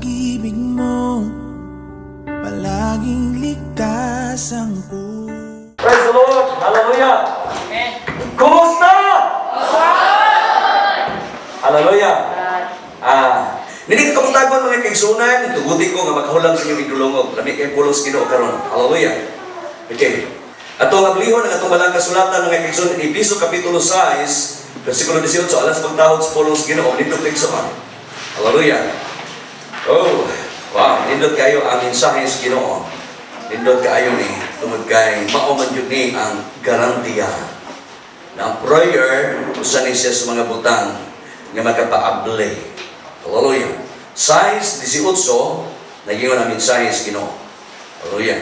Pag-ibig mo, palaging ligtas ang puso. Praise the Lord! Hallelujah! Kumusta? Hallelujah! Nini kabuntagon, mga kaigsunan, tuguti ko nga makahulam sa inyong igdulongog. Lami kay pulong sa Ginoo karon. Hallelujah. Okay. Atong ablihon ang atong balang kasulatan, mga kaigsunan, Efeso kapitulo 6, versikulo 18, alas pagtahod sa pulong sa Ginoo, nindot igsoon. Hallelujah. Oh, wow, nindot kayo ang mensahe sa Ginoo. Nindot kaayo ni tungod kay mao man jud ni ang garantiya na ang prayer usa ni siya sa mga butang nga makapaable. Hallelujah. 6:18, nagingon ang mensahe sa Ginoo. Hallelujah.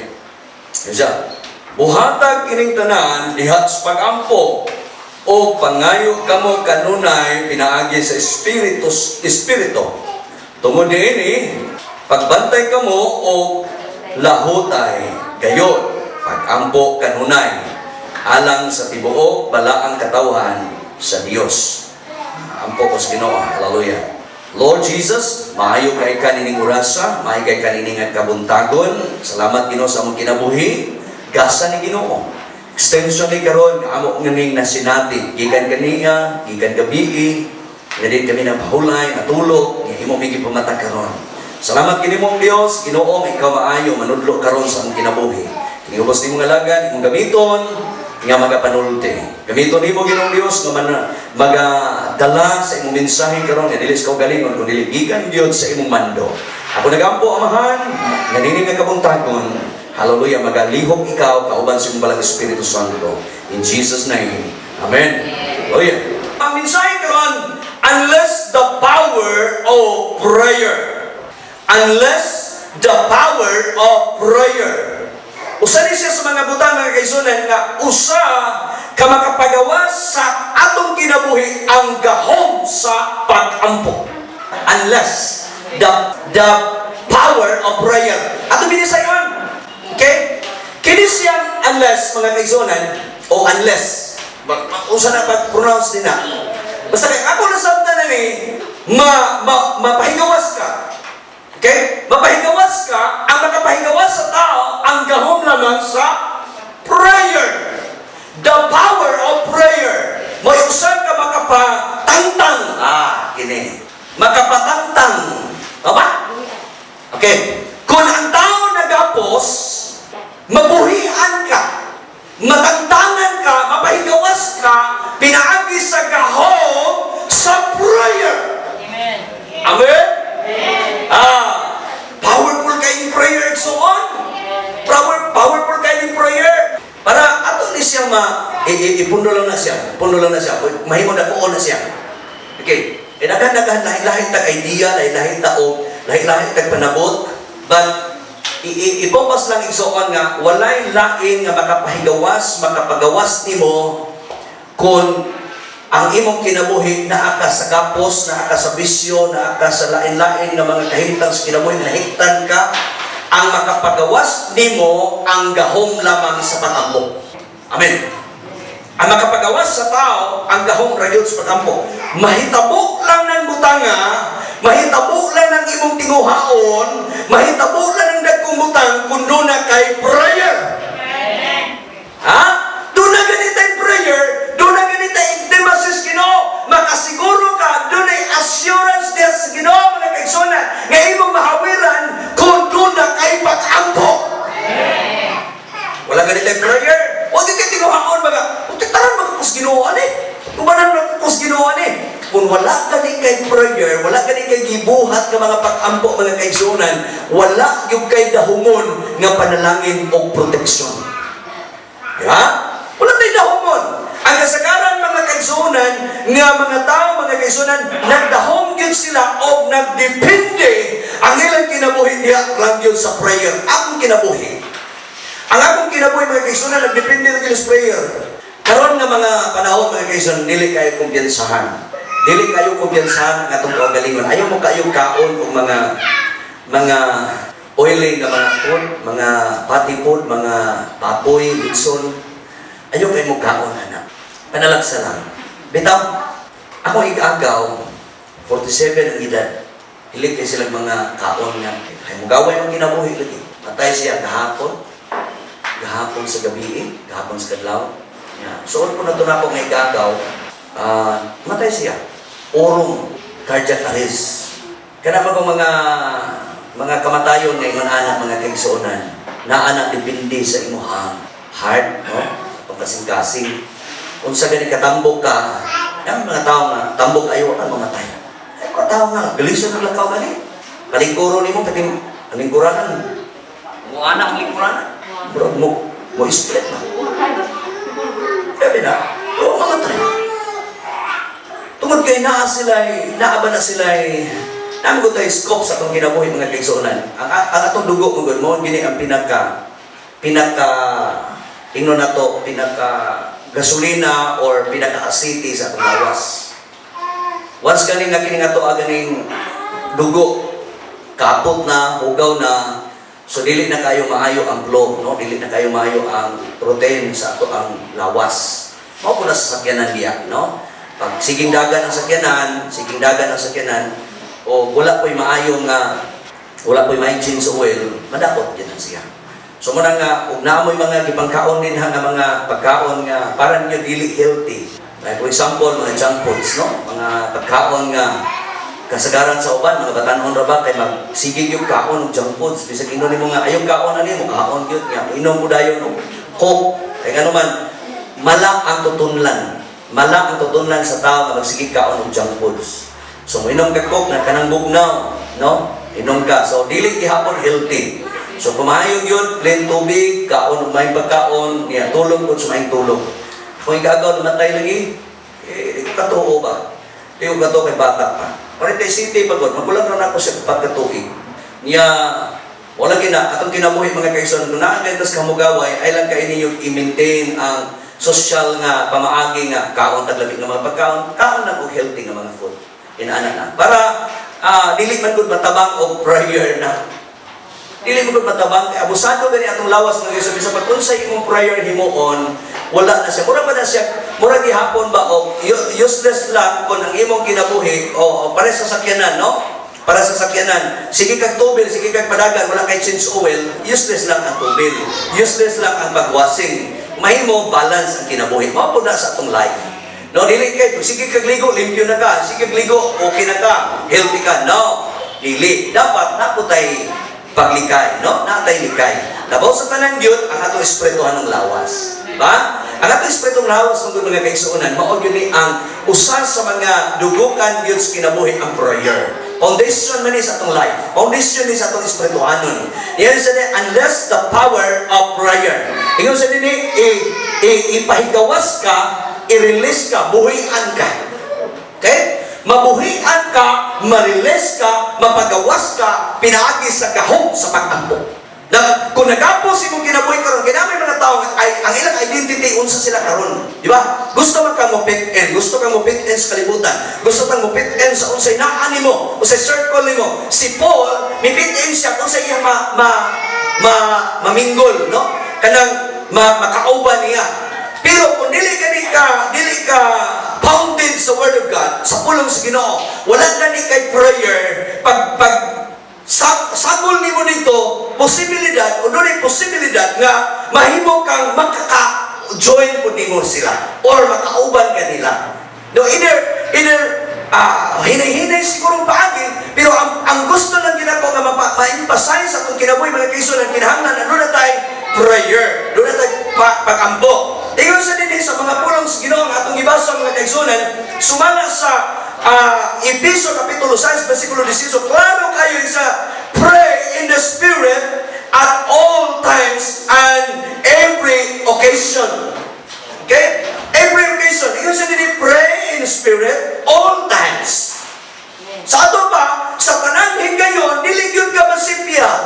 Isa, "Buhatag kining tanan diha sa pagampo o pangayo kamo kanunay pinaagi sa Espiritu. Tungod niini, pagbantay kamo o lahutay, gayod pagampo kanunay alang sa tibuok balaang katawhan sa Dios." Ampo ko sa Ginoo. Hallelujah. Lord Jesus, maayo kay ka nining orasa, maayo kay ka nining kabuntagon. Salamat, Ginoo, sa among kinabuhi. Gasa ni Ginoo. Extension ni karon amo nganing nasinati gikan kaniya, gikan gabii, nga din kami ng pahulay, natulog, nga imo mi gipamata karon. Salamat kini mong Dios, Ginoo, nga ikaw maayo manudlo karon sa among kinabuhi. Kini ubos nimo nga alagad, imong gamiton nga magapanulti. Gamiton nimo, Ginoong Dios, nga man magadala sa imong mensahe karon nga dili sa kaugalingon kundi gikan gyud sa imong mando. Ako nagampo, Amahan, nga nini nga kabuntagon, hallelujah, magalihok ikaw kauban sa imong balang Espiritu Santo. In Jesus' name. Amen. Hallelujah. Ang mensahe karon, unless the power of prayer. Unless the power of prayer. Usa ni siya sa mga butang, mga kaigsunan, nga usa ka makapagawas sa atong kinabuhi ang gahom sa pag-ampo. Unless the power of prayer. Ato binisayon. Okay? Kini siyang unless, mga kaigsunan, o unless unsa na pag-pronounce nina. Basta kay ako nasabtan na ni ma, ma mapahigawas ka. Okay? Mapahigawas ka, ang makapahigawas sa tao, ang gahom lamang sa prayer. The power of prayer. May usa ka makapatangtang. Ah, kini. Makapatangtang. Aba? Okay. Kung ang tao nagapos, mabuhian ka, matangtangan ka, mapahigawas ka, pinaagi sa gahom sa prayer. Amen. Amen? Ah, powerful kay prayer and so on. Powerful kay prayer. Para ato ni siya ma ipundo lang na siya. Pundo lang na siya. Mahimo na kuon na siya. Okay. E daghan-daghan lahi-lahi tag idea, lahi-lahi ta og lahi-lahi tag panabot. But i-focus lang, igsoon, nga walay lain nga makapahigawas, makapagawas nimo kung ang imong kinabuhi naa ka sa kapos, naa ka sa bisyo, naa ka sa lain-lain nga mga kahimtang sa kinabuhi, nahiktan ka, ang makapagawas nimo ang gahom lamang sa pagampo. Amen. Ang makapagawas sa tao, ang gahom ra gyud sa pagampo. Mahitabo lang ng butanga, mahitabo lang ng imong tinguhaon, mahitabo lang ng dagkong butang kung duna kay prayer. Ha? Duna gani tay prayer, duna gani tay intimacy sa Ginoo. Makasiguro ka, dunay assurance diya sa Ginoo, mga kaigsunan, nga imong mahawiran kung duna kay pag-ampo. Wala gani tay prayer. Wa gyud kay tinguhaon baga. Uti taran magkukos Ginoo ani. Ubanan magkukos Ginoo ani. Kung wala gani kay prayer, wala gani kay gibuhat nga mga pag-ampo, mga kaigsunan, wala gyud kay dahungon nga panalangin o proteksyon. Di ba? Wala tayong dahungon. Ang kasagaran, mga kaigsunan, nga mga tao, mga kaigsunan, nagdahong gyud sila o nagdepende ang ilang kinabuhi diha lang gyud sa prayer. Akong kinabuhi. Ang akong kinabuhi, mga kaigsunan, nagdepende na gyud sa prayer. Karon nga mga panahon, mga kaigsunan, dili kayo kumpiyansahan. Dili kayo kumpiyansahan ang atong kaugalingon. Ayaw mo kayo kaon og mga oily nga mga food, mga fatty food, mga baboy, litson. Ayaw kayo mo kaon, anak. Panalagsa lang. Bitaw, ako igagaw, 47 ang edad. Hilig kay silang mga kaon nga ay mugaway ang kinabuhi lagi. Matay siya gahapon, gahapon sa gabi, gahapon sa kadlaw. Ya. Suod ko na to nako nga igagaw, matay siya. Orong cardiac arrest. Kana man kung mga kamatayon nga ingon ana, mga kaigsuonan, naa na depende sa imuhang heart, no? Pagkasing-kasing. Unsa gani katambok ka, ang mga tao nga tambok ayo ka mamatay. Ay, mga tao nga galisod ng lakaw gani. Kalingkuro nimo pati kalingkuranan. Mo anak ang lingkuranan. Bro, mo split na. Sabi na, oo, mamatay. Tungod kay naa sila, naa ba na sila, naa ko tayo scope sa atong kinabuhi, mga kaigsuonan. Ang atong dugo mo gud mo gini ang pinaka pinaka ingnon nato pinaka gasolina or pinaka asiti sa atong lawas. Once ganing nga kini nga to ganing dugo kapot na, hugaw na, so dili na kayo maayo ang flow, no? Dili na kayo maayo ang protein sa ato ang lawas. Mao po na sa sakyanan diya, no? Pag siging dagan ang sakyanan, siging dagan ang sakyanan, o wala po'y maayo nga, wala po'y maayong change oil, madakot gyud na siya. So muna nga, ug naa mo'y mga gipangkaon din ha nga mga pagkaon nga para ninyo dili healthy. Like for example, mga junk foods, no? Mga pagkaon nga kasagaran sa uban, mga batanon ra ba kay magsigig yung kaon og junk foods. Bisag ingnon nimo nga ayong kaon ani mo, kaon gyud nga inom po dayon og Coke. Kay ngano man mala ang tutunlan. Mala ang tutunlan sa tao nga magsigig kaon og junk foods. So moinom ka Coke na kanang bugnaw, no? Inom ka. So dili gihapon healthy. So kumayo gyud plain tubig, kaon og may pagkaon, niya tulog pud sa maayong tulog. Kung igagaw namatay lagi, eh, di ko katuo ba? Di ko katuo kay bata pa. Parang City pa gud, magulang ra nako siya pagkatuig. Niya, wala gina, atong kinabuhi, mga kaigsoon, kung naa kay tas kamugaway, ay lang kay ninyo i-maintain ang social nga pamaagi nga kaon taglabi nga mga pagkaon, kaon na og healthy nga mga food. Inaana na. Para dili man gud matabang og prayer na. Dili mo gud matabang kay abusado gani atong lawas, mga kaigsoon, bisan pag unsay imong prayer himuon, wala na siya. Mura ba na siya, mura gihapon ba og useless lang kung ang imong kinabuhi o para sa sakyanan, no? Para sa sakyanan, sige kag tubil, sige kag padagan, wala kay change oil, useless lang ang tubil. Useless lang ang pagwasing. Mahimo balance ang kinabuhi. Mao po na sa atong life. No, dili kay sige kag ligo, limpyo na ka. Sige kag ligo, okay na ka, healthy ka. No, dili. Dapat naa po tay paglikay, no? Naa tay likay. Labaw sa tanan gyud ang atong espirituhanong lawas. Ba? Ang atong espiritong lawas ng mga kaigsuonan, mao gyud ni ang usa sa mga dugukan gyud sa kinabuhi, ang prayer. Foundation man ni sa atong life. Foundation ni sa atong espirituhanon. Yan sa ni unless the power of prayer. Ingon sa dinhi ipahigawas ka, i-release ka, buhian ka. Okay? Mabuhian ka, ma-release ka, mapagawas ka, pinaagi sa gahom sa pag-ampo. Na, kung nag-ampo sa imong kinabuhi karon, kay may mga tao nga ay, ang ilang identity unsa sila karon, di ba? Gusto man ka mo fit in, gusto ka mo fit in sa kalibutan, gusto kang mo fit in sa unsay naa nimo, unsay circle nimo. Si Paul, mi fit in siya kung sa iya ma, ma, ma, maminggol, no? Kanang makauban niya. Pero kung dili ka founded sa Word of God, sa pulong sa Ginoo, wala gani kay prayer, pag sagol nimo dito, posibilidad, o doon posibilidad nga mahimo kang makaka-join po nimo sila or makauban ka nila. No, either hinay-hinay siguro paagi, pero ang gusto lang ginako nga ma-emphasize sa atong kinabuhi, mga kaigsoon, ang kinahanglan na doon na tayo prayer, doon na tayo pag-ampo. Ingon sa dinhi sa mga pulong sa Ginoo nga atong gibasa, mga kaigsuonan, sumala sa Efeso kapitulo 6 versikulo 18, klaro kayo sa pray in the Spirit at all times and every occasion. Okay? Every occasion. Ingon sa dinhi, pray in the Spirit all times. Sa ato pa, sa tanang higayon, dili gyud ka masipyat.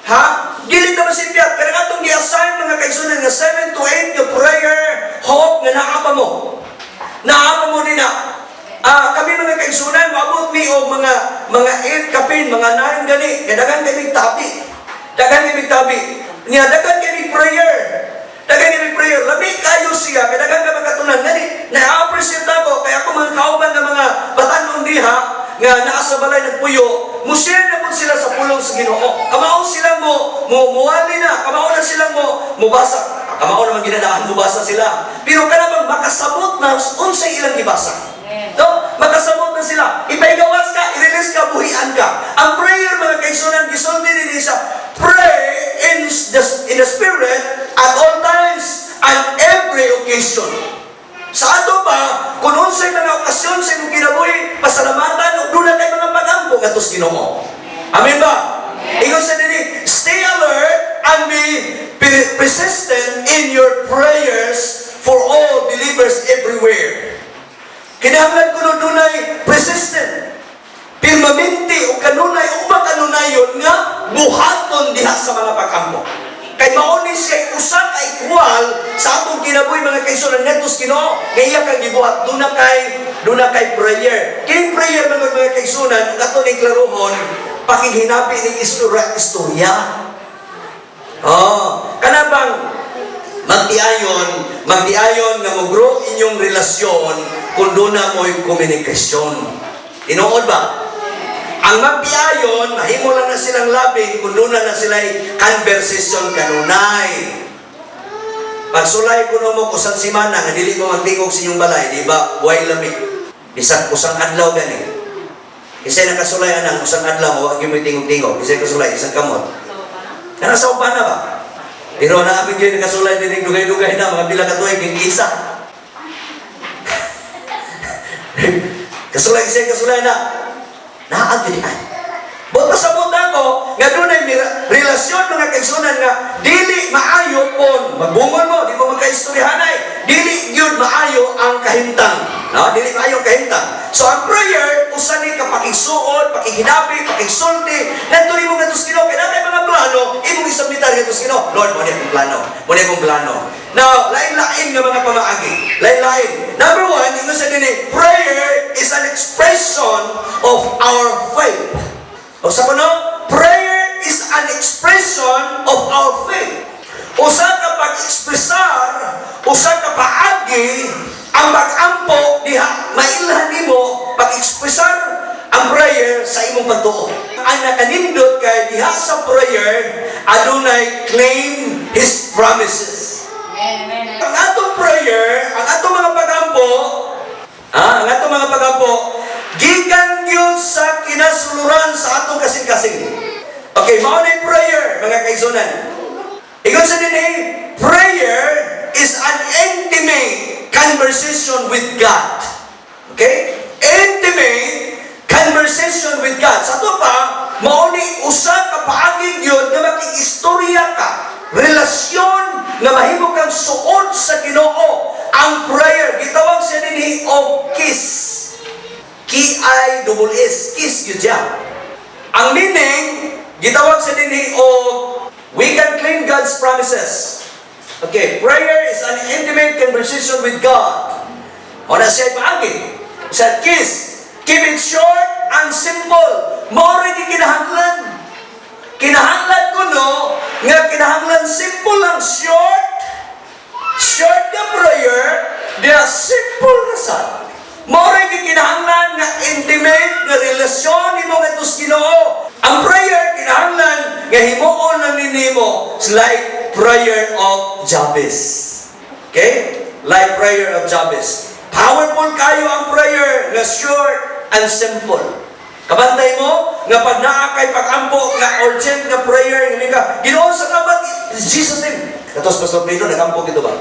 Ha? Dili ka masipyat. Kaya atong gi-assign, mga kaigsuonan, nga 7 to 8 nga prayer hope nga naa pa mo. Naa pa mo din na. Kami, mga kaigsuonan, moabot mi og mga 8 kapin, mga 9 gani. Kaya daghan kami tabi. Daghan kami tabi. Niya daghan kami prayer. Daghan kami prayer. Lami kayo siya kay daghan ka makatunan. Ngani, na-appreciate nako kay ako mga kauban nga mga batanon diha. nga naa sa balay nagpuyo, mo share na pud sila sa pulong sa Ginoo. Kamao sila mo mo muwali na, kamao na sila mo mubasa. Kamao naman ginadaan mubasa sila. Pero kana bang makasabot na unsay ilang gibasa. No? Makasabot na sila. Ipaigawas ka, i-release ka, buhian ka. Ang prayer, mga kaigsunan, gisulti ni siya, pray in the Spirit at all times and every occasion. Sa ato pa, kung unsay mga okasyon sa imong kinabuhi, pasalamatan ug duna kay mga pagampo ngadto sa Ginoo. Amen ba? Ingon sa dini, stay alert and be persistent in your prayers for all believers everywhere. Kinahanglan kuno dunay persistent. Pirmaminti o kanunay o makanunayon nga buhaton diha sa mga pagampo. Kay mao ni siya usa ka equal sa atong kinabuhi, mga kaigsunan, ngadto sa Ginoo nga iya kang gibuhat, duna kay prayer. Kini prayer mga kaigsunan, ug ato ning klarohon, pakighinabi ning istorya istorya. Oh, kana bang magtiayon, magtiayon nga mo-grow inyong relasyon kung duna mo'y komunikasyon. Tinuod ba? Ang magtiayon, mahimo lang na silang labing kung duna na sila'y conversation kanunay. Pagsulay kuno mo usang simana nga dili mo magtingog sa inyong balay, di ba? Way lami. Bisan usang adlaw gani. Kasi nakasulay anang usang adlaw mo, wag mo tingog-tingog. Kasi kasulay isang kamot. Kana sa upa na ba? Pero naapin gyud nakasulay din dugay-dugay na mga pila ka tuig king isa. Kasulay siya, kasulay na. Naa gyud ay. Buot pasabot ako nga dunay relasyon, mga kaigsunan, nga dili maayo pon magbungol mo, di mo magkaistoryahanay, dili gyud maayo ang kahimtang, no? Dili maayo ang kahimtang. So ang prayer usa ni ka pakigsuod, pakighinabi, pakigsulti ngadto nimo ngadto sa Ginoo, kay naa kay mga plano imong isubmitar ngadto sa Ginoo. "Lord, mo ni akong plano, mo ni akong plano." Now, lain-lain nga mga pamaagi, lain-lain. Number one, ingon sa dinhi, prayer is an expression of our faith. O sa kuno, prayer is an expression of our faith. Usa ka pag-ekspresar, usa ka paagi ang pag-ampo diha mailhan nimo pag-ekspresar ang prayer sa imong pagtuo. Ang nakanindot kay diha sa prayer adunay claim His promises. Amen. Ang atong prayer, ang atong mga pagampo, ang atong mga pagampo, gikan gyud sa kinasuluran sa atong kasing-kasing. Okay, mao na yung prayer, mga kaigsunan. Ingon sa dinhi, prayer is an intimate conversation with God. Okay? Intimate conversation with God. Sa ato pa, mao ni usa ka paagi gyud nga makig-istorya ka. Relasyon nga mahimo kang suod sa Ginoo. Ang prayer, gitawag siya dinhi og kiss. Kiss, kiss yun siya. Ang meaning, gitawag sa dinhi og we can claim God's promises. Okay, prayer is an intimate conversation with God. O na siya paagi. Sa kiss, keep it short and simple. Mao rin kinahanglan. Kinahanglan ko no, nga kinahanglan simple lang, short, short na prayer, diya simple na sa. Mao rin kinahanglan nga intimate nga relasyon nimo ngadto sa Ginoo. Ang prayer kinahanglan nga himuon lang nimo. It's like prayer of Jabez. Okay? Like prayer of Jabez. Powerful kayo ang prayer nga short and simple. Kabantay mo nga pag naa kay pag-ampo nga urgent nga prayer nga ka, "Ginoo, salamat in Jesus' name." Katos Pastor Pedro nagampo gito ba?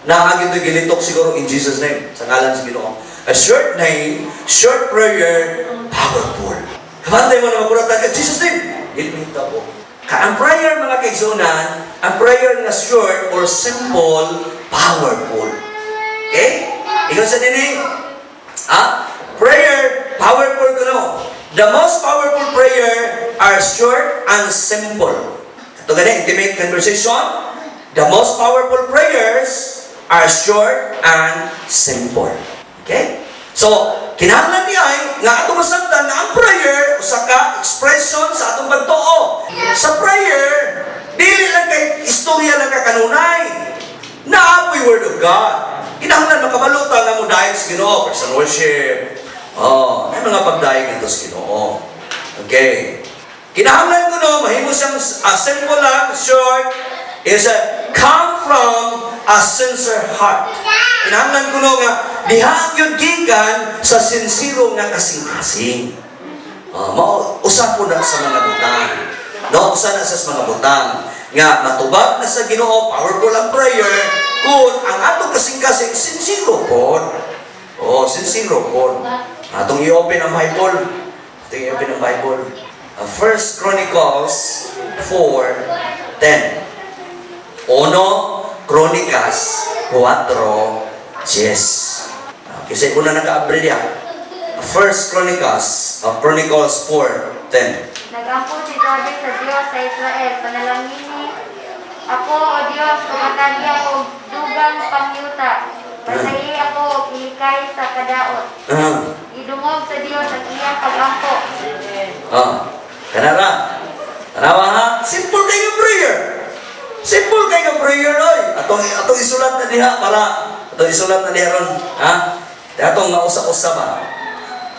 Naa gito gilitok siguro in Jesus' name, sa ngalan sa Ginoo. A short name, short prayer, powerful. Kabantay mo na makuratan ka, "Jesus' name." Dili mahitabo. Ka ang prayer, mga kaigsunan, ang prayer nga short or simple, powerful. Okay? Ingon sa dinhi, ah, prayer, powerful kuno. The most powerful prayer are short and simple. Ito gani, intimate conversation. The most powerful prayers are short and simple. Okay? So, kinahanglan niya ay nga atong masabtan na ang prayer usa ka expression sa atong pagtuo. Sa prayer, dili lang kay istorya lang ka kanunay. Naa poy word of God. Kinahanglan makabalo ta nga mo dahil sa Ginoo, personal worship. Oh, may mga pagdayeg ngadto sa Ginoo. Okay. Kinahanglan ko no, mahimo siyang simple lang, short, is a come from a sincere heart. Kinahanglan ko no nga diha gyud gikan sa sinsero nga kasing-kasing. Oh, mao usa po na sa mga butang. No, usa na sa mga butang nga matubag na sa Ginoo, powerful ang prayer kung ang atong kasing-kasing sinsero pod. Oh, sinsero pod. Atong i-open ang Bible. Atong i-open ang Bible. First Chronicles 4:10. Uno Crónicas 4:10. Kasi una naka-abri diha. First Chronicles 4:10. Nagampo si David sa Dios sa Israel, "Panalangini ako, O Dios, ug hatagi ako og dugang pangyuta. Pasayi ako og ilikay sa kadaot." Gidungog sa Dios ang iyang pagampo. Ah, kanara. Tanawa ha? Simple kayo prayer. Simple kayo prayer oy. Atong isulat na diha para atong isulat na diha ron, ha? Atong mausa-usa ba?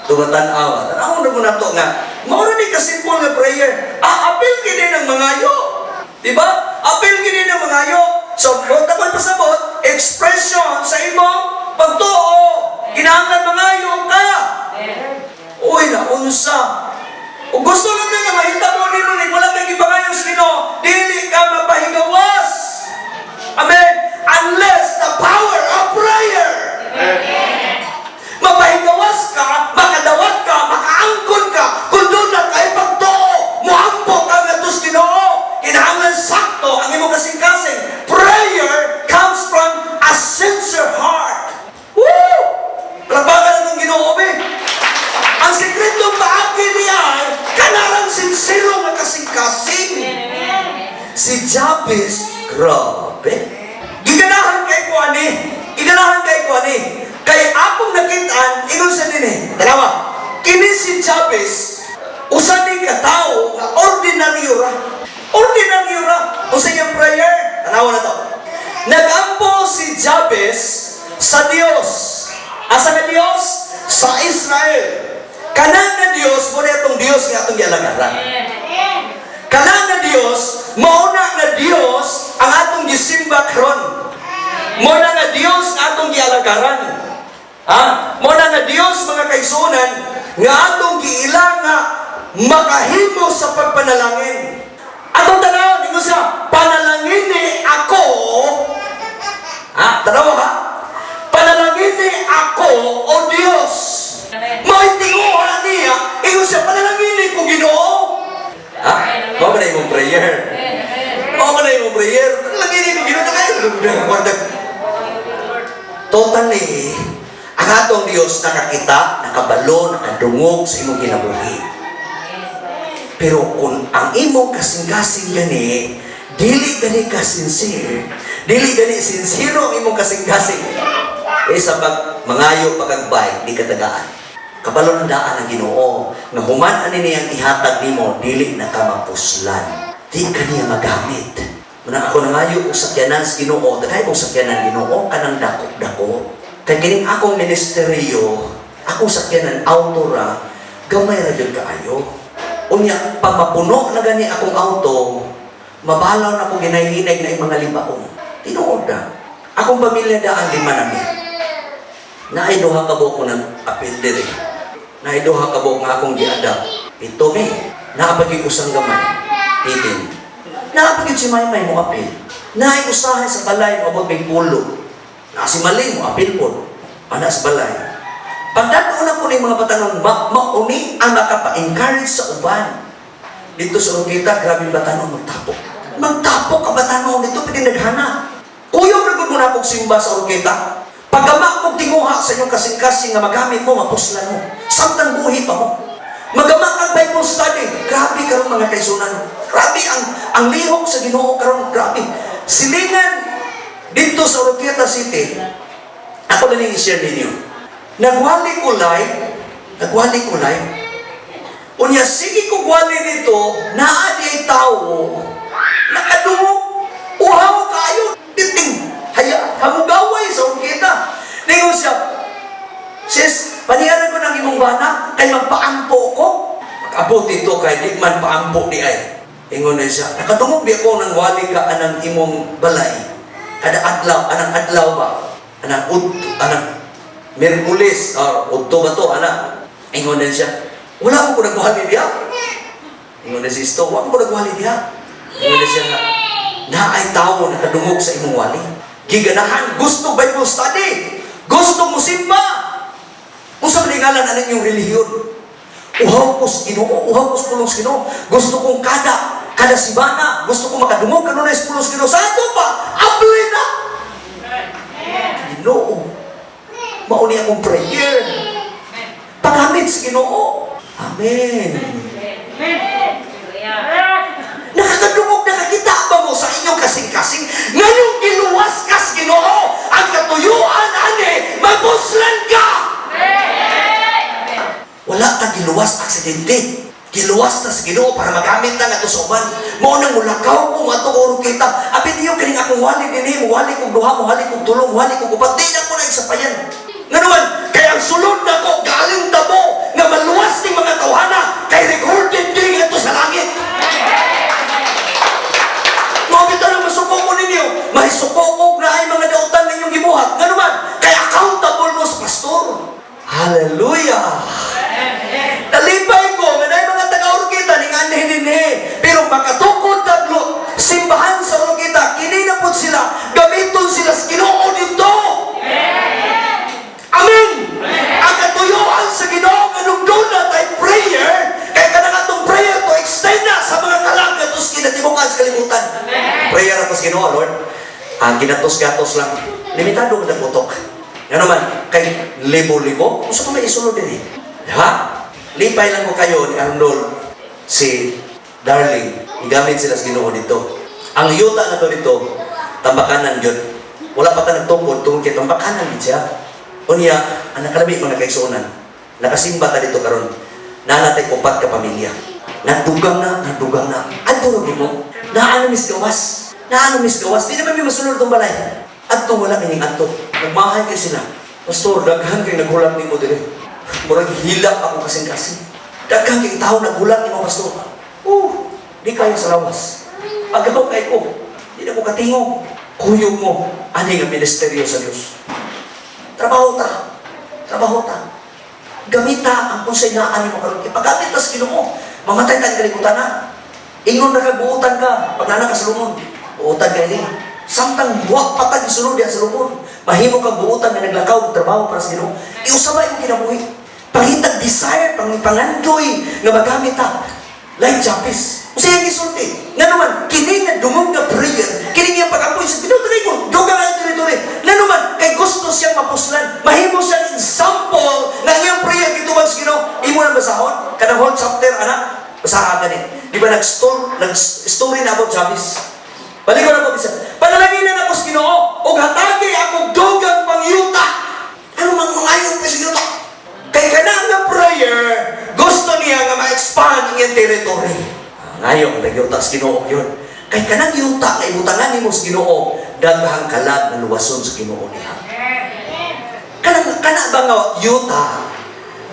Tumatan-awa. Tanawon na ko nato nga mao ra ni ka simple nga prayer. Ah, apil gini ng mangayo. Di ba? Apil gini ng mangayo. So, mo takoy pasabot, expression sa imong pagtuo. Kinahanglan mangayo ka. Uy, naunsa. O gusto lang na nga mahitabo nimo ni wala kay gipangayo sa Ginoo, dili ka mapahigawas. Amen. Unless the power of prayer. Mapahigawas ka, makadawat ka, makaangkon ka, kung doon na kay pagtuo, muampo ka ngadto sa Ginoo. Kinahanglan sakto ang imong kasing-kasing. Prayer comes from a sincere heart. Woo! Palakpakan ang Ginoo, be. Ang sekretong paagi niya ay kanarang sinsero nga kasing-kasing. Si Jabez, grabe. Giganahan kay ko ani. Giganahan kay ko ani. Kay akong nakitaan, ingon sa nini. Tanawa, kini si Jabez, usa ni ka tawo nga ordinaryo ra. Ordinaryo ra. Usa iyang prayer, tanawa na to. Nagampo si Jabez sa Dios. Asa nga Dios? Sa Israel. Kanang nga Dios, mo na atong Dios nga atong gialagaran. Kanang nga Dios, mao na nga Dios ang atong gisimba karon. Mao na nga Dios ang atong gialagaran. Ha? Mao na nga Dios, mga kaigsuonan, nga atong giila nga makahimo sa pagpanalangin. Atong tanawon, ingon siya, "Panalangini ako." Ha? Tanawa ha? "Panalangini ako, O Dios." Mao'y tinguha niya, ingon siya, "Panalangini ko, Ginoo." Ha? Mao ba na imong prayer? Mao ba na imong prayer? "Panalangini ko, Ginoo." Nakayo. Totally, ang atong Dios nakakita, nakabalo, nakadungog sa imong kinabuhi. Pero kung ang imong kasing-kasing gani, dili gani ka sincere, dili gani sincero ang imong kasing-kasing, eh sa pag mangayo pa kag bike, di ka tagaan. Kabalo ng daan ang Ginoo, nga human ani niyang ihatag nimo, dili na ka mapuslan. Di ka niya magamit. Muna ako nangayo og sakyanan sa Ginoo, daghay kong sakyanan, Ginoo, kanang dako-dako. Kay kining akong ministeryo, akong sakyanan auto ra, gamay ra gyud kaayo. Unya pag mapuno na gani akong auto, mabalaw na ko ginahinay na yung mga libaong. Tinuod na. Akong pamilya daan lima nami. Naay duha ka buok ko nang apil diri. Naay duha ka buok nga akong giadapt. Pito mi. Naa pa gyud usang gamay. Titin. Naa pa gyud si Maymay mo apil. Naay usahay sa balay mo abot may pulo. Naa si Maling mo apil po. Ana sa balay. Pagdad-o na ko ni mga batanon, mauni ang makapa-encourage sa uban. Dito sa Oroquieta, grabe yung batanon, magtapok. Magtapok ang batanon dito, pwede naghana. Kuyog na gud mo na akong simba sa Oroquieta. Pagama mong tinguha sa inyong kasing-kasing nga magamit mo, mapuslan mo. Samtang buhi pa mo. Magama kang Bible study. Grabe karon, mga kaigsuonan. Grabe ang lihok sa Ginoo karon, grabe. Silingan dito sa Oroquieta City. Ako na ning i-share ninyo. Nagwali ko live, nagwali ko live. Unya sige ko gwali nito, naa di ay tawo nakadungog, uhaw kayo, titing, haya, hamugaway sa Oroquieta. Ningon siya, "Sis, paniaran ko ng imong imong bana kay magpaampo ko. Pag-abot dito kay di man paampo di ay. Ingon na siya, nakadungog di ako nang wali ka anang imong balay. Kada adlaw, anang adlaw ba? Anang ud, anang Miyerkules, or udto ba to, ana? Ingon na siya, wala mo ko nagwali diya. Ingon na si Isto, wala mo ko nagwali diya. Ingon na siya nga, naay tao nakadungog sa imong wali. Giganahan, gusto Bible study, gusto mo simba. Unsa man ngalan ang inyong relihiyon? Uhaw ko sa Ginoo, uhaw ko sa pulong sa Ginoo. Gusto kong kada kada simana, gusto kong makadungog kanunay sa pulong sa Ginoo. Sa ato pa, abli na. Ginoo. Mao ni akong prayer. Paggamit sa Ginoo. Amen. Nakakadungog, nakakita ba mo sa inyong kasing-kasing? Ngayong giluwas ka sa Ginoo, ang katuyuan ani, mabuslan ka! Wala ta giluwas aksidente. Giluwas ta sa Ginoo para magamit ta ngadto sa uban. Mao nang mulakaw ko ngadto Oroquieta. Abi niyo kining akong wali dinhi, muwali kog duha, muwali kog tulo, muwali kog upat. Di na ko na isapayan. Ngano man, kay ang sulod nako galing tabo nga maluwas ning mga tawhana kay recorded din ngadto sa langit. Mao bitaw nang masuko ko ninyo, mahisuko ko na ay mga dautan ninyong gibuhat. Ngano man, kay accountable mo sa pastor. Hallelujah! Nalipay ko, nga naay mga taga-Oroquieta, ning anhin dinhi. Pero makatukod taglo, simbahan sa Oroquieta, kini na pod sila, gamiton sila sa Ginoo dito. Amen! Ang katuyuan sa Ginoo nga nung na tay prayer, kay kanang atong prayer to extend na sa mga kalag nga tos kinatibukan sa kalibutan. Prayer ako sa Ginoo, Lord. Ang ginatos-gatos lang. Limitado ang utok. Nga naman, kay libo-libo, kung sa may isulod din eh. Ha? Lipay lang ko kayo ni Arnold, si Darling, igamit sila sa Ginoo dito. Ang yuta na to dito, tambakanan yun. Wala pa ta nagtukod tungkol kay tambakanan gid siya. Unya, ang nakalami mga kaigsuonan, nakasimba ta dito karon. Nanatay upat ka pamilya. Nagdugang na, nagdugang na. Adto ra mo. Naa na mis gawas. Naa na mis gawas. Di naman may masulod tong balay. Adto wala kining adto. Nagmahay kay sila. Pastor, daghan kay naghulat nimo dire. Murag hilak ako kasing-kasing. Daghan kay tao naghulat nimo, pastor. Di kayo sa lawas. Agaw kay ko. Di na ko katingog. Kuyog mo. Ani nga ministeryo sa Dios. Trabaho ta. Trabaho ta. Gamita ang unsay naa nimo karon. Ipagamit ta sa Ginoo. Mamatay ta kalibutan na. Ingon na ka buutan ka pag nana ka sa lungon. Buutan ka ini. Samtang wa pa ta gisulod diha sa lungon. Mahimo kang buutan nga naglakaw og trabaho para sa Ginoo. Iusabay imong kinabuhi. Pangitag desire, pang pangandoy nga magamit ta. Like Jabez. Unsa iyang gisulti? Nga naman, kini nga dungog nga prayer, kini nga pag-apoy sa Ginoo ko, dugang ang territory. Nga naman, kay gusto siyang mapuslan. Mahimo siyang example nga iyang prayer gitubag sa Ginoo. Imo nang basahon kanang whole chapter ana, basahan gani. Di ba nag-story, nag-story na about Jabez? Balik ko na po bisa. Panalangin na ako sa Ginoo ug hatagi akong dugang pangyuta. Ano mang mangayo pa sa yuta? Kay kanang nga prayer, gusto niya nga ma-expand ang iyang territory. Ah, ngayon, nagyuta sa Ginoo yun. Kay kanang yuta nga ibutangan nimo sa Ginoo, daghang kalag na luwason sa Ginoo niya. Kanang kana ba nga yuta?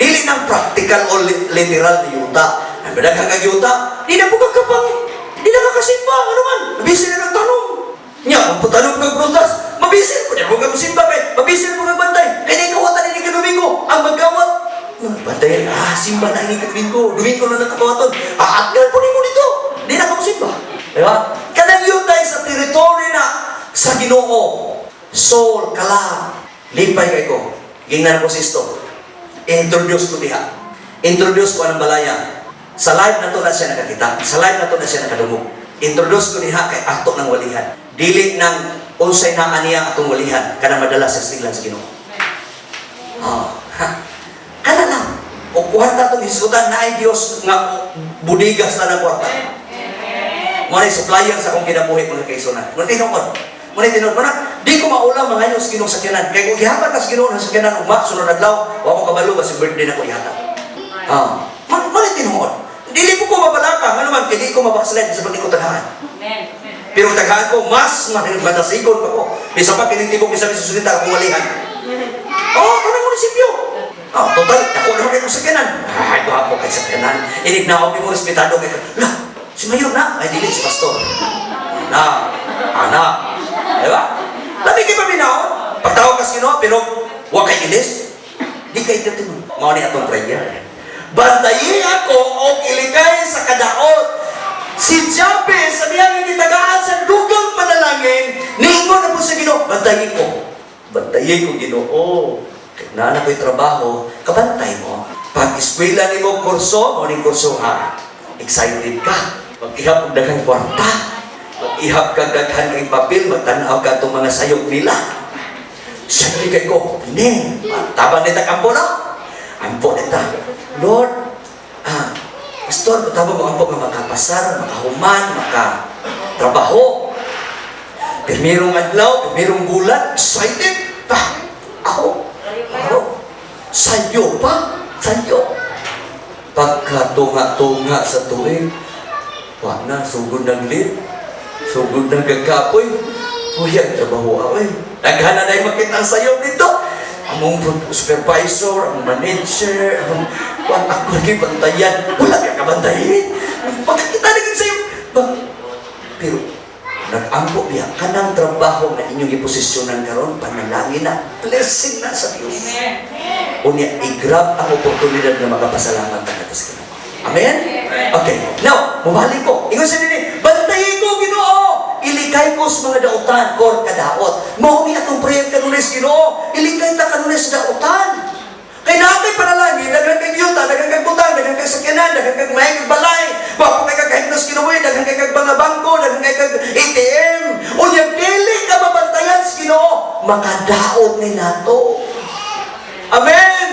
Dili nang practical o literal na yuta. Ang daghang nga yuta, di na po ka kapang, di na ka kasimba, ano man, mabisi na ng tanong. Nya, kung putanom kag prutas, mabisi po niya po ka simba kay, mabisi po kag bantay. Kay di kawatan ini ka Domingo, ang magkawat. Bantay, simba na ini ka Domingo, Domingo na nakakawaton. Ah, atgal po nimo dito. Di na ka simba. Di ba? Kanang yuta sa territory na sa Ginoo. Soul, kalag. Lipay kay ko. Gingnan ko sisto. Introduce ko diha. Introduce ko anang balaya. Sa live na to na siya nakakita. Sa live na to na siya nakadungog. Introduce ko diha kay ato ng walihan. Dili nang unsay naa niya atong walihan kanang madala sa stiglan sa Ginoo. Oh, ha. Kana lang. O kwarta itong hisgutan na ay Diyos nga budigas na ng kwarta. Mo na supplier sa akong kinabuhi, mga kaigsuonan. Mo na tinuod. Mo na tinuod. Mo na, di ko maulam mga sa Ginoong sakyanan. Kay kung gihatag ka sa Ginoo ng sakyanan ugma sunod adlaw, wa ko kabalo ba si birthday na ko ihatag. Ah, mo na tinuod. Dili ko ko mabalaka, ngano man kay di ko mabackslide sa pag di ko taghaan. Pero taghaan ko mas madasigon pa ko. Bisa pa kining tibok bisa susunod akong walihan. Oh, kanang munisipyo. Oh, total, ako naman kay kong sakyanan. Ay, gwapo kay sakyanan. Inig na ako mo respetado kay. Lah, si Mayor na. Ay, dili si Pastor. Na, ana. Di ba? Lami kay paminaw. Pagtawag ka sa Ginoo, pero wa kay ilis. Di kay tinuod. Mao ni atong prayer. Bantayi ako og ilikay sa kadaot. Si Jabez, sa diyang gitagaan sa dugang panalangin, niingon na po sa Ginoo, "Bantayi ko. Bantayi ko, Ginoo. Kay naa na ko'y trabaho, kabantay mo." Pag eskwela nimo kurso, mao ning kurso ha. Excited ka. Mag-ihap og daghang kwarta. Mag-ihap ka daghan kay papel, magtan-aw ka itong mga sayop nila. Siyempre kay ko, ini, tabang nita kampo na. Ampo nita. "Lord, Pastor, tabang mo ampo nga makapasar, makahuman, makatrabaho." Pirmirong adlaw, pirmirong bulan, excited. Pa, ako, ako, sayo pa, sayo. Pagkatunga-tunga sa tuig, wa na, sugod ng lit, sugod ng gagapoy, uy, ang trabaho ako eh. Daghan na na makita ang sayo dito. Among supervisor, ang manager, among, wag ako lagi bantayan. Wala ka kabantayin. Pagkakita naging sayo. Pero, nag-ampo biya, kanang trabaho nga inyong giposisyonan karon, panalangin na, blessing na sa Dios. Unya, i-grab ang oportunidad na makapasalamat ka nato sa Ginoo. Amen? Okay. Now, mubalik ko. Ingon sa nini, "Bantayin ko, Ginoo. Ilikay ko sa mga dautan or kadaot." Mao ni atong prayer kanunay sa Ginoo. Ilikay ta kanunay sa dautan. Kay naa kay panalangin, daghan kay yuta, daghan kay butang, daghan kay sakyanan, daghan kay may balay, wa kay kag kinabuhi, daghan kay kag mga bangko, daghan kay kag ATM. Unya dili ka mabantayan sa Ginoo, makadaot ni nato. Amen!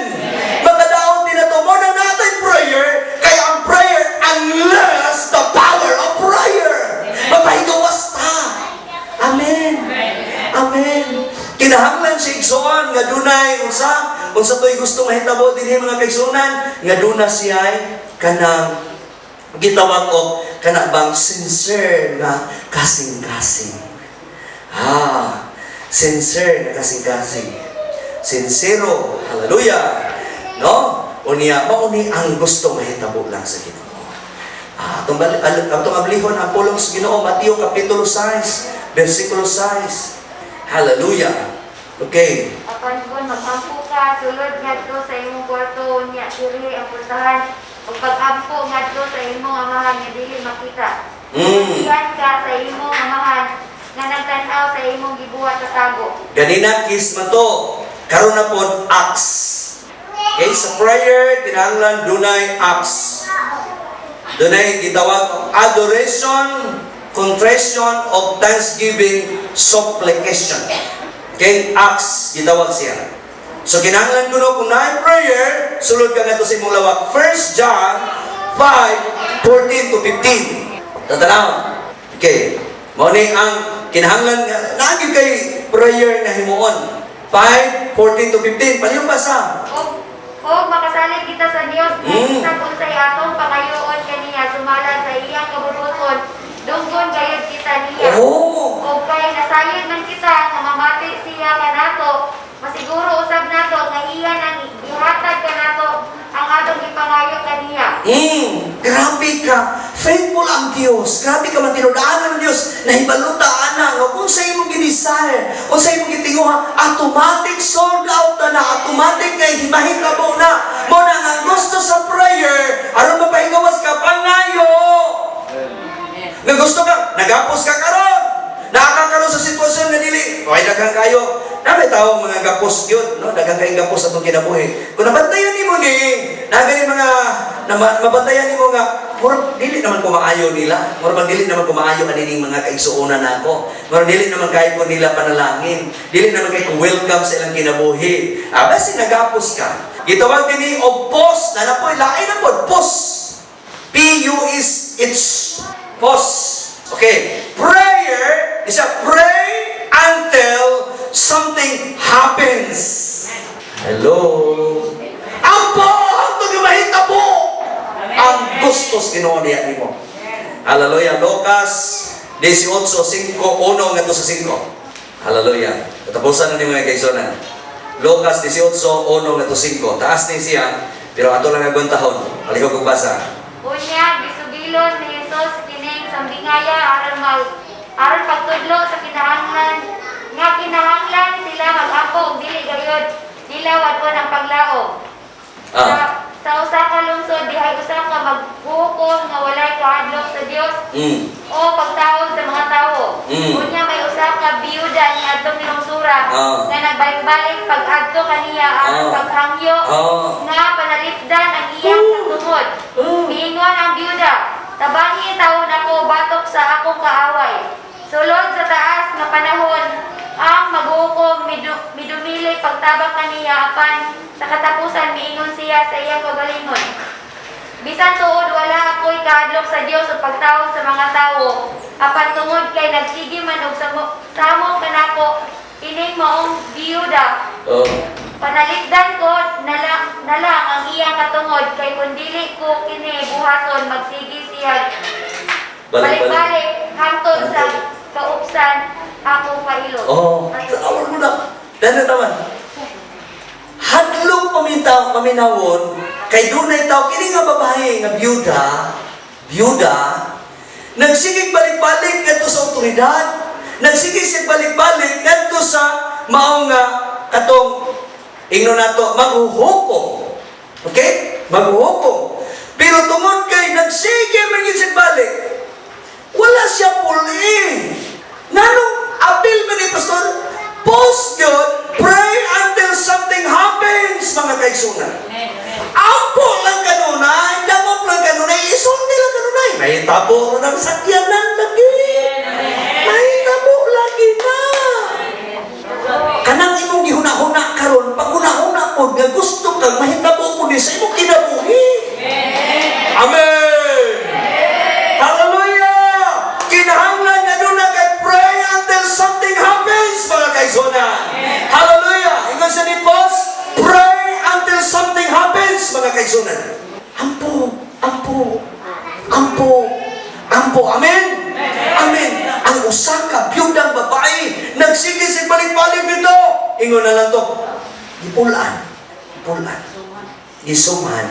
Makadaot ni nato. Mao na natay prayer, kaya ang prayer unless the power of prayer. Mapahigawas ta. Amen. Amen. Kinahanglan si igsoon nga dunay unsa unsa to'y gusto mahitabo dinhi, mga kaigsuonan, nga duna siya kanang gitawag og kana bang sincere nga kasing-kasing. Ah, sincere nga kasing-kasing. Sincero. Hallelujah. No? Unya, mao ni ang gusto mahitabo lang sa Ginoo. Ah, atong ablihon ang pulong sa Ginoo, Mateo kapitulo 6, versikulo 6. Hallelujah. Okay. Apan kung magampo ka, sulod ngadto sa imong kwarto, nya sirhi ang pultahan, ug pag-ampo ngadto sa imong Amahan nga dili makita. Iyan ka sa imong Amahan nga nagtan-aw sa imong gibuhat sa tago. Ganina kiss man to. Karon na pod acts. Okay, sa prayer kinahanglan dunay acts. Dunay gitawag og adoration, contrition, of thanksgiving, supplication. Okay, acts gitawag siya. So kinahanglan kuno kung naay prayer, sulod ka ngadto sa imong lawak. 1 John 5:14 to 15. Tatanaw. Okay. Mao ni ang kinahanglan nga naa gyud kay prayer nga himuon. 5:14 to 15. Palihog basa. Og makasalig kita sa Dios nga bisan unsay atong pangayoon kaniya sumala sa iyang kabubut-on, dunggon gayud kita niya. Og kay nasayod man kita nga mamati siya kanato, masiguro usab nato nga iya nang gihatag kanato ang atong gipangayo kaniya. Grabe ka. Faithful ang Dios. Grabe ka matinud-anon ng Dios. Nahibaluta ana nga kung sa imong gi-desire o sa imong gitinguha, automatic sold out na na, automatic kay himahitabo na. Mao na nga ang gusto sa prayer, aron mapahingawas ka, pangayo. Nga gusto ka, nagapos ka karon. Naa ka karon sa sitwasyon nga dili, okay, daghan kayo. Naa tao mga gapos yun, no? Daghan kayong gapos sa atong kinabuhi. Kung nabantayan nimo ni, naa gani mga na mabantayan nimo nga murag dili naman ko maayo nila. Murag bang dili naman ko maayo anining mga kaigsuonan nako. Murag dili naman kayo ko nila panalangin. Dili naman kay ko welcome sa ilang kinabuhi. Ah, basta nagapos ka. Gitawag dinhi og pause, na napoy lain na pod pause. Pus H. Pause. Okay. Prayer is a pray until something happens. Hello. Ampo hangtod nga mahitabo ang gusto sa Ginoo niya nimo. Hallelujah. Lucas 18:5, 1 ngadto sa 5. Hallelujah. Katapusan na ni, mga kaigsuonan. Lucas 18:1 ngadto 5. Taas ni siya, pero ato lang agwantahon. Palihog og basa. Unya, gisugilon ni Jesus kining sambingaya aron pagtudlo sa kinahanglan nga kinahanglan sila mag-ampo ug dili gayod nila wad-on ang paglaom. Sa usa ka lungsod dihay usa ka maghuhukom nga walay kahadlok sa Dios o pagtawag sa mga tawo. Unya may usa ka biyuda ni adtong lungsura nga nagbalik-balik pag-adto kaniya aron paghangyo nga panalipdan ang iyang katungod. Miingon ang biyuda, "Tabangi taon ako batok sa akong kaaway." Sulod sa taas nga panahon, ang maghuhukom midumili pagtabang kaniya, apan sa katapusan miingon siya sa iyang kaugalingon, "Bisan tuod wala ako'y kahadlok sa Dios o pagtawag sa mga tawo, apan tungod kay nagsige man og samong kanako ining maong biyuda, panalipdan ko na lang ang iyang katungod, kay kung dili ko kini buhaton, magsige siya Balik-balik. Balik-balik hangtod sa kaupsan ako pailot." Oh, tawag mo na. Dahil taman. Hadlok pamintaw, paminawon, kay dunay tao, kini nga babae, nga byuda, byuda, nagsigig balik-balik ngadto sa otoridad, nagsigig siya balik-balik ngadto sa maong nga katong ingno nato maghuhukom. Okay? Maghuhukom. Pero tungod kay nagsige man gyud siya balik, wala siya puli. Nganong apil man ni Pastor? Post yun, pray until something happens, mga kaigsunan. Ampo lang kanunay, damop lang kanunay, isulti lang kanunay. Mahitabo ng sakyanan lagi. Mahitabo lagi na. Kanang imong gihuna-huna karon, pag huna-huna po, nga gusto kang mahitabo po ni sa imong kinabuhi. Amen! Hallelujah! Kinahanglan nga duna kay pray until something happens, mga kaigsunan. Hallelujah! Ingon sa ni Boss, pray until something happens, mga kaigsunan. Ampo, ampo, ampo, ampo. Amen? Amen. Ang usa ka biyudang babae, nagsige sa balik-balik dito. Ingon na lang to, gipulaan, gipulaan, gisuman.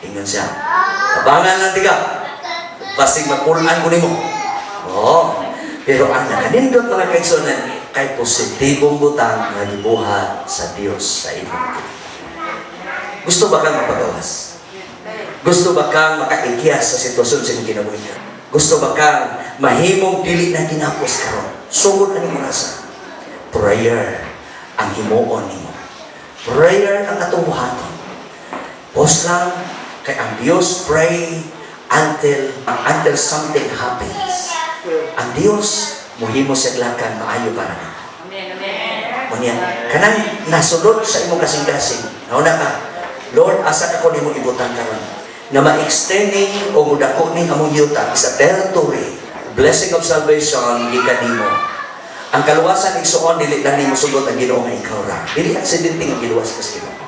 Ingon siya, "Tabangan lang tiga. Basig mapulaan ko nimo." Oo. Pero ang nakanindot, mga kaigsunan, kay positibong butang nga gibuhat sa Dios sa imong kinabuhi. Gusto ba kang mapagawas? Gusto ba kang makaikyas sa sitwasyon sa imong kinabuhi? Gusto ba kang mahimong dili na ginapos karon? Sugod ani rasa. Prayer ang himuon nimo. Prayer ang atong buhaton. Post lang kay ang Dios, pray until something happens. Ang Dios muhimo sa lakang maayo para nimo. Unya, kanang nasulod sa imong kasing-kasing, nauna ka, "Lord, asa ka ko nimo ibutang karon nga ma-extend ni o mudako ni among yuta sa territory?" Blessing of salvation gikan nimo. Ang kaluwasan, igsuon, dili lang nimo sugot ang Ginoo nga ikaw ra. Dili aksidente nga giluwas ka sa Ginoo.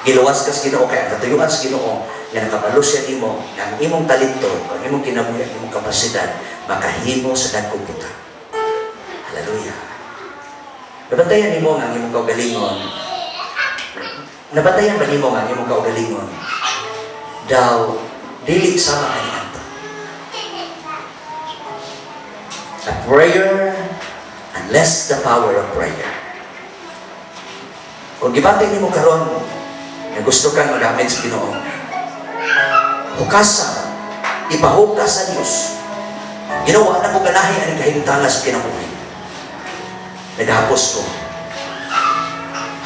Giluwas ka sa Ginoo kay ang katuyuan sa Ginoo nga nakabalo siya nimo nga ang imong talento, ang imong kinabuhi, ang imong kapasidad makahimo sa dagkong butang. Hallelujah. Nabantayan nimo nga ang imong kaugalingon. Nabantayan ba nimo nga ang imong kaugalingon daw dili sama kaniadto? A prayer unless the power of prayer. Kung gibati nimo karon nga gusto kang magamit sa Ginoo, hukasa, ipahukas sa Dios. "Ginawa na ko ganahi ani kahimtanga sa kinabuhi. Naghapos ko."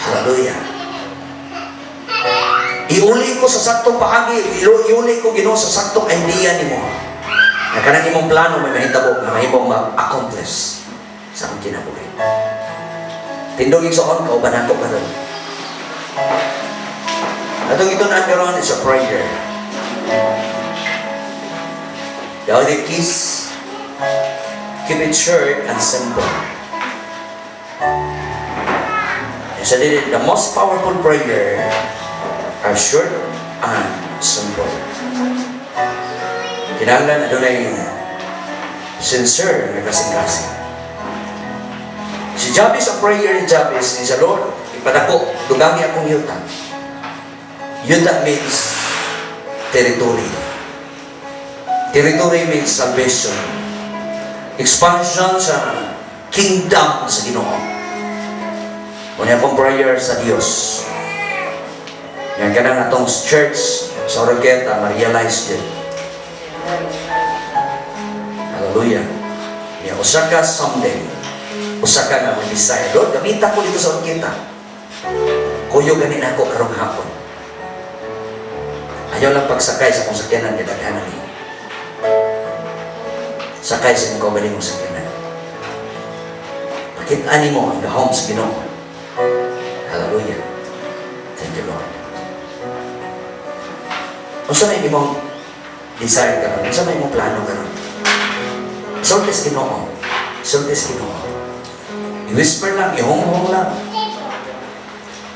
Hallelujah. Iuli ko sa saktong paagi, iuli ko, Ginoo, sa saktong idea nimo. Nga kanang imong plano may mahitabo nga mahimong ma-accomplish sa akong kinabuhi. Tindog, igsoon, kauban ako karon. Atong itun-an karon is a prayer. The other keys, keep it short and simple. And so the most powerful prayer are short and simple. Kinahanglan adunay sincere nga kasing-kasing. Si Jabez, ang prayer ni Jabez, ni sa Lord, Ipadako, dugangi akong yuta. Yuta means territory. Territory means salvation. Expansion sa kingdom sa Ginoo. Muna akong prayer sa Dios. Yan kanang atong church sa Oroquieta, ma-realize din. Hallelujah. Ya, usa ka someday, usa ka nga mag-desire. "Lord, gamita ko dito sa Oroquieta." Kuyo ganin ako karong hapon. Ayaw lang pagsakay sa akong sakyanan, kay daghanan ni. Sakay sa imong kaugalingong sakyanan. Pakita nimo ang gahom sa Ginoo. Hallelujah. Thank you, Lord. Unsa may imong desire karon? Unsa may imong plano karon? Sulti sa Ginoo. Sulti sa Ginoo. I-whisper lang, ihonghong lang.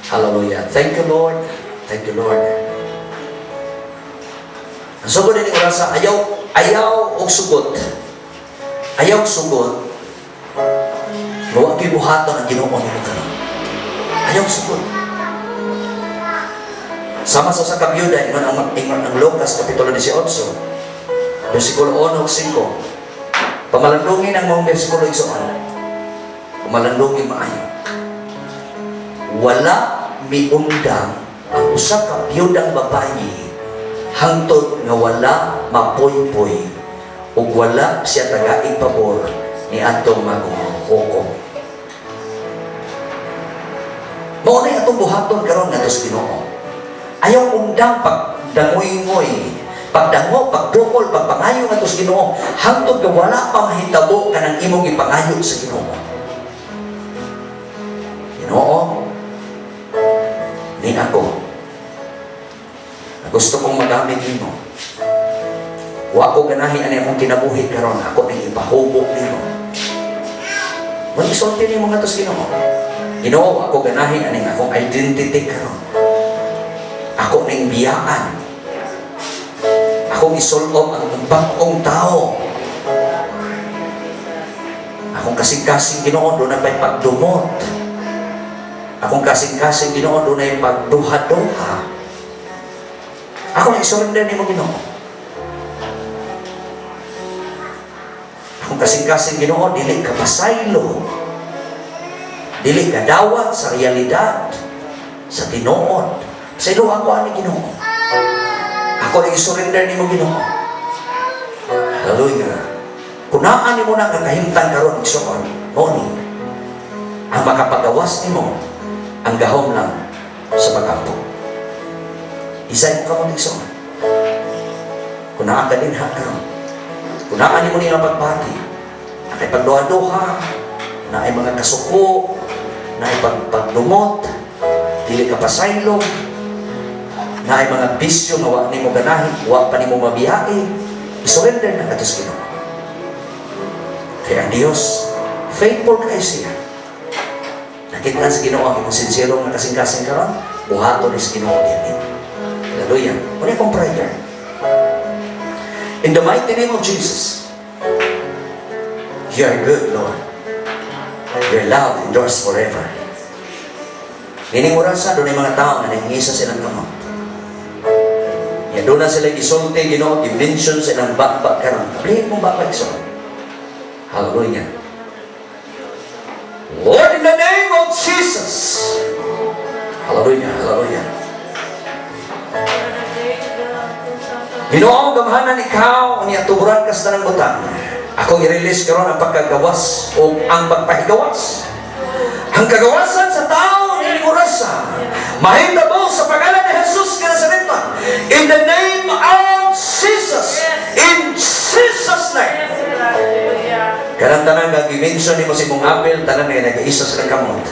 Hallelujah. Thank you, Lord. Thank you, Lord. Ang sugod ni orasa, ayaw, ayaw og sugot. Ayaw og sugot. Wa gyud buhaton ang Ginoo nimo karon. Ayaw og sugot. Sama sa usa ka byuda, ingon ang Lucas kapitulo 18, versikulo 1 ug 5. Pamalandungin ang mga bersikulo, igsoon. Pamalandungin maayo. Wala miundang ang usa ka biyudang babayi hangtod nga wala mapoypoy ug wala siya tagaig pabor ni atong maguhukom. Mao na atong buhaton karon ngadto sa Ginoo. Ayaw undang pagdangoy-ngoy, pagdango, pagdukol, pagpangayo ngadto sa Ginoo hangtod nga wala pa mahitabo kanang imong ipangayo sa Ginoo. Ginoo, ni ako gusto kong magamit nimo. Wa ko ganahi ani akong kinabuhi karon, ako ning ipahubo nimo. Mo isulti nimo ngadto sa Ginoo. Ginoo, wa ko ganahi aning akong identity karon. Ako ning biyaan. Akong isulob ang bag-ong tao. Akong kasing-kasing, Ginoo, duna pa'y pagdumot. Akong kasing-kasing, Ginoo, dunay pagduha-duha. Ako nang isurrender nimo, Ginoo. Akong kasing-kasing, Ginoo, dili ka pasaylo. Dili ka dawat sa realidad, sa tinuod. Sa ilo ako ani, Ginoo. Ako nang isurrender nimo, Ginoo. Hallelujah. Kung naa nimo na ang kahimtang karon, igsoon, mao ni ang makapagawas nimo, ang gahom lang sa pag-ampo. Isa mo kamot, igsoon. Kung naa ka dinha karon, kung naa nimo niya pagpati, nakay pagduha-duha, naay mga kasuko, naay pagdumot, dili ka pasaylo, naay mga bisyo nga wa nimo ganahi, wa pa nimo mabiyai, isurrender na ngadto sa Ginoo. Kaya ang Diyos, faithful kay siya. Nakita sa Ginoo ang imong sincero nga kasing-kasing karon, buhaton ni sa Ginoo dinhi. Hallelujah. Wala akong prayer. In the mighty name of Jesus, you are good, Lord. Your love endures forever. Nining orasa, dunay mga tao nga nangisa silang kamot. Ya, duna sila gisulti, Ginoo, gi-mention silang baba karon. Kablihin mong baba, igsoon. Hallelujah. Lord, in the name of Jesus. Hallelujah, hallelujah. Ginoo, gamhanan ikaw, niya tuburan ka sa tanang butang. Akong i-release karon ang pagkagawas o ang pagpahigawas. Ang kagawasan sa tao ni orasa mahitabo sa pangalan ni Jesus nga Nazaretnon. In the name of Jesus. In Jesus' name. Kanang tanan nga gi-mention nimo sa imong apel, tanan nga nag-isa sa kamot.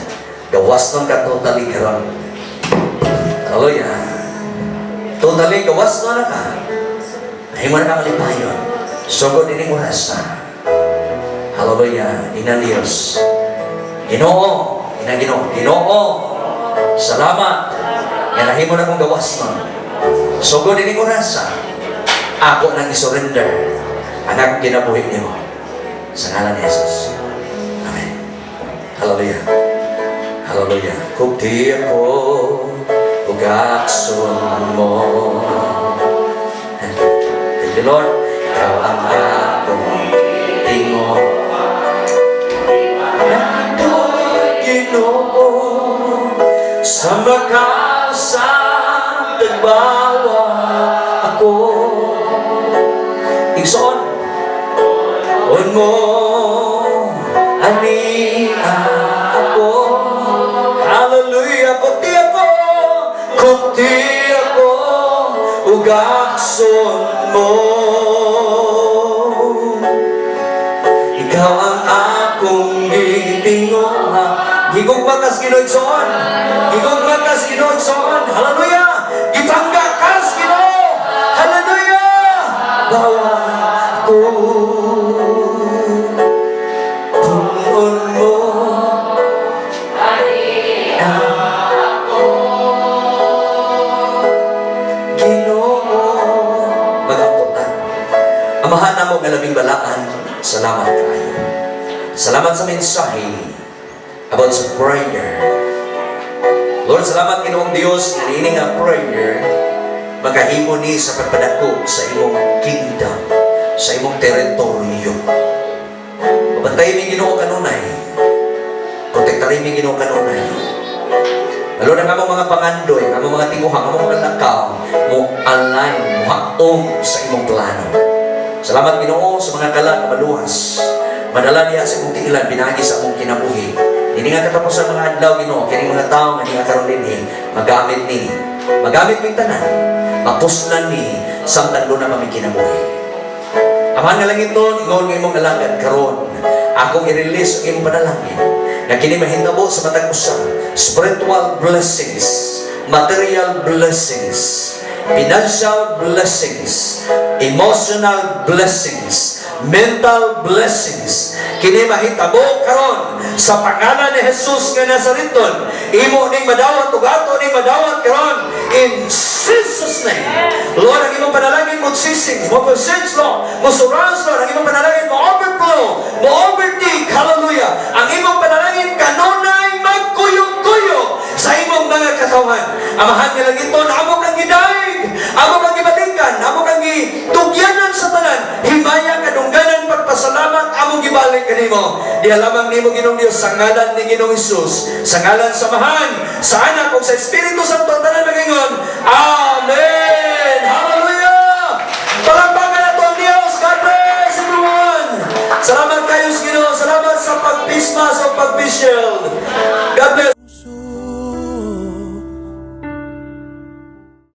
Gawas nun ka totally karon. Hallelujah. Totally gawas nun na ka. Mahimo na ka malipayon. Sugod ining orasa. Hallelujah. Inang Diyos. Ginoo. Inang Ginoo. Ginoo. Salamat. Nga nahimo na kong gawas nun. Sugod ining orasa. Ako nang isurrender ang akong kinabuhi nimo. Sa ngalan ni Jesus. Amen. Hallelujah. Hallelujah. Kupti ako, ug akson mo. Thank you, Lord. Ikaw ang akong tingog. Ginoo, sa makasang tagbawa ako. Igsoon, on mo, ani ako. Hallelujah, kupti ako, ug akson mo. Ikaw ang akong gitinguha. Gigugma kas Ginoo, igsoon. Gigugma kas Ginoo, igsoon. Hallelujah! Gipangga kas Ginoo. Hallelujah! Bawa ko. Tun-on mo ako. Ginoo. Mag-ampo ta. Amahan namo nga labing balaan, salamat kaayo. Salamat sa mensahe about sa prayer. Lord, salamat, Ginoong Dios, nga niini nga prayer makahimo ni sa pagpadako sa imong kingdom, sa imong teritoryo. Mabantay mi, Ginoo, kanunay. Protektari mi, Ginoo, kanunay. Lalo na nga among mga pangandoy, ang among mga tinguha, ang among mga lakaw, mo align, mo haong sa imong plano. Salamat, Ginoo, sa mga kalag nga maluwas. Madala niya sa imong tiilan pinaagi sa among kinabuhi. Ini nga katapusan mga adlaw, Ginoo, kining mga tawo nga niya karon dinhi, magamit ni. Magamit ming tanan. Mapuslan ni samtang duna kami kinabuhi. Amahan nga langiton, ingon nga imong alagad karon. Akong i-release ang imong panalangin na kini mahitabo sa matag usa. Spiritual blessings, material blessings, financial blessings, emotional blessings, mental blessings. Kini mahitabo karon sa pangalan ni Jesus nga Nazareton. Imo ning madawat ug ato ning madawat karon in Jesus' name. Lord, ang imong panalangin mo sising, mo presence, Lord, mo surrounds, Lord, ang imong panalangin mo overflow, mo overtake, hallelujah. Ang imong panalangin kanunay magkuyog-kuyog sa imong mga katawan. Amahan nga langiton, amo kang gidaig, amo kang gibalikan, amo kang gitugyanan sa tanan. Himaya, kadungganan, pagpasalamat, among gibalik kanimo. Diha lamang nimo, Ginoong Dios, sa ngalan ni Ginoong Hesus, sa ngalan sa Amahan, sa Anak ug sa Espiritu Santo, ang tanan magaingon, Amen. Hallelujah! Palakpakan nato ang Dios. God bless everyone. Salamat kayo sa Ginoo. Salamat sa pagpismas o pagpisyel.